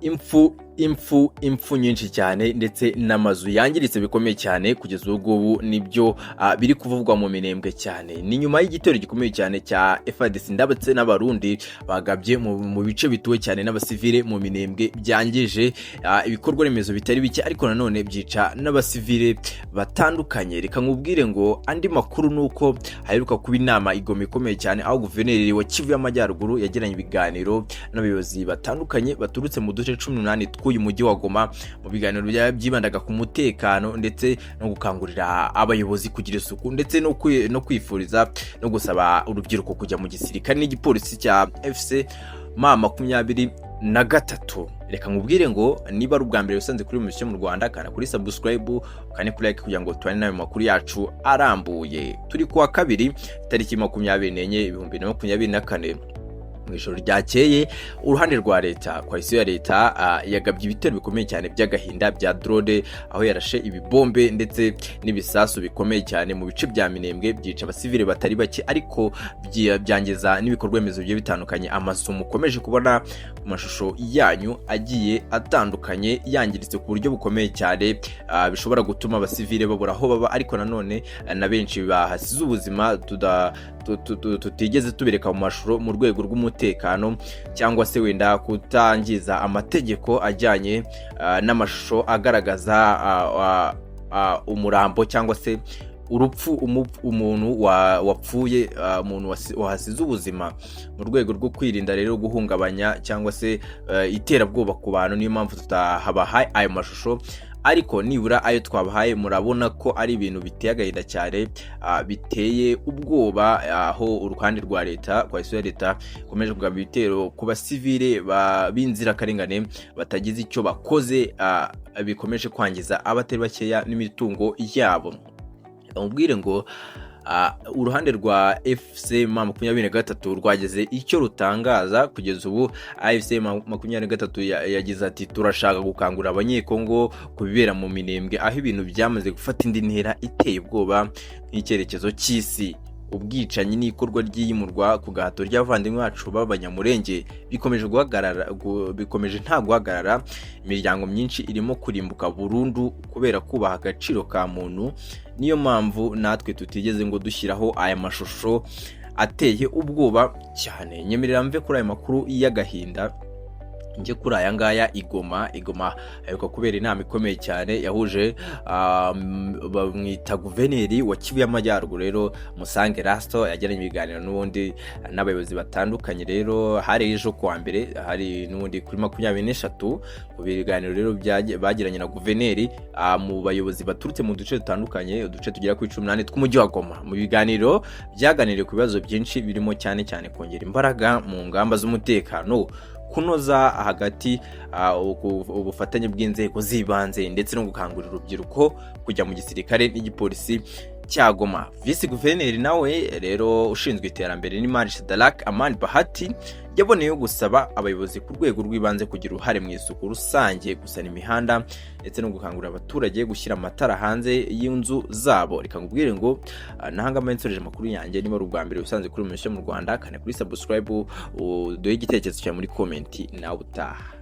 Impfu, impfu, impfu nyinshi cyane ndetse n'amazu yangiritse bikomeye cyane kugeza ubu ngubu nibyo biri kuvugwa mu Minembwe cyane. Ni nyuma y'igitero gikomeye cyane cya FARDC ndetse n'Abarundi bagabye mu bice bituwe cyane n'abasivile mu Minembwe, byangije ibikorwa remezo bitari bike, ariko nanone byica n'abasivile batandukanye. Reka nkubwire ngo andi makuru ni uko haheruka kuba inama i Goma ikomeye cyane, aho guverineri wa Kivu y'Amajyaruguru yagiranye ibiganiro n'abayobozi batandukanye baturutse mu duce 18 tw'uyu mujyi wa Goma, mu biganiro byibandaga ku mutekano ndetse no gukangurira abayobozi kugira isuku, ndetse no kwifuriza no gusaba urubyiruko kujya mu gisirikare n'igipolisi cya FC M23. Reka nkubwire ngo niba ari ubwa mbere usanze kuri misiyo mu Rwanda, kanda kuri subscribe, ukane kuri like kugira ngo tubane n'ayo makuru yacu arambuye. Turi kuwa kabiri, tariki 24, 2024. Mu ijoro ryakeye, uruhande rwa leta, coalition ya leta, yagabye ibitero bikomeye cyane by'agahinda bya drone, aho yarashe ibibombe ndetse n'ibisasu bikomeye cyane mu bice bya Minembwe, byica abasivile batari bake, ariko byangiza n'ibikorwa remezo bigiye bitandukanye. Amazu mukomeje kubona ku mashusho yanyu agiye atandukanye yangiritse ku buryo bukomeye cyane, bishobora gutuma abasivile babura aho baba, ariko nanone na benshi bahasize ubuzima tutigeze tubereka mu mashusho mu rwego rw'umutekano cyangwa se wenda kutangiza amategeko ajyanye n'amashusho agaragaza umurambo cyangwa se urupfu, umuntu wapfuye, umuntu wahasize ubuzima. Mu rwego rwo kwirinda rero guhungabanya cyangwa se iterabwoba ku bantu, niyo mpamvu tutahabahaye ayo mashusho, ariko nibura ayo twabahaye murabona ko ari ibintu biteye agahinda cyane, biteye ubwoba, aho uruhande rwa leta, coalition ya leta, ikomeje kugaba ibitero ku basivile b'inzirakarengane batagize icyo bakoze, bikomeje kwangiza abatari bakeya n'imitungo yabo. Bamubwire ngo uruhande rwa FC M23 rwageze icyo rutangaza kugeza ubu. AFC M23 yagize ati: "Turashaka gukangurira Abanyekongo ku bibera mu Minembwe, aho ibintu byamaze gufata indi ntera iteye ubwoba nk'icyerekezo cy'isi. Ubwicanyi n'ikorwa ry'iyimurwa ku gahato ry'abavandimwe bacu b'Abanyamurenge bikomeje guhagarara, bikomeje nta guhagarara. Imiryango myinshi irimo kurimbuka burundu kubera kubaha agaciro ka muntu. Niyo mpamvu natwe tutigeze ngo dushyiraho aya mashusho ateye ubwoba cyane." Nyemerera mve kuri aya makuru y'agahinda, njye kuri aya ngaya i Goma. I Goma aheruka kubera inama ikomeye cyane yahuje bamwita guverineri wa Kivu y'Amajyaruguru rero, Musange Erasto, yagiranye ibiganiro n'ubundi n'abayobozi batandukanye. Rero hari ejo kuwa mbere, hari n'ubundi kuri 23. Ku biganiro rero bagiranye na guverineri, mu bayobozi baturutse mu duce dutandukanye, uduce tugera kuri 18 tw'umujyi wa Goma. Mu biganiro byaganiriye ku bibazo byinshi, birimo cyane cyane kongera imbaraga mu ngamba z'umutekano, kunoza hagati ubufatanye bw'inzego z'ibanze, ndetse no gukangurira urubyiruko kujya mu gisirikare n'igipolisi cya Goma. Visi guverineri nawe rero ushinzwe iterambere n'imari, Shadrack Amani Bahati, yaboneyeho gusaba abayobozi ku rwego rw'ibanze kugira uruhare mu isuku rusange, gusana imihanda, ndetse no gukangurira abaturage gushyira amatara hanze y'inzu zabo. Reka nkubwire ngo nahanga nsoreje amakuru yanjye. Niba ari ubwa mbere usanze kuri Misiyo mu Rwanda, kanda kuri subscribe, uduhe igitekerezo cyawe muri comment. Nawe utaha.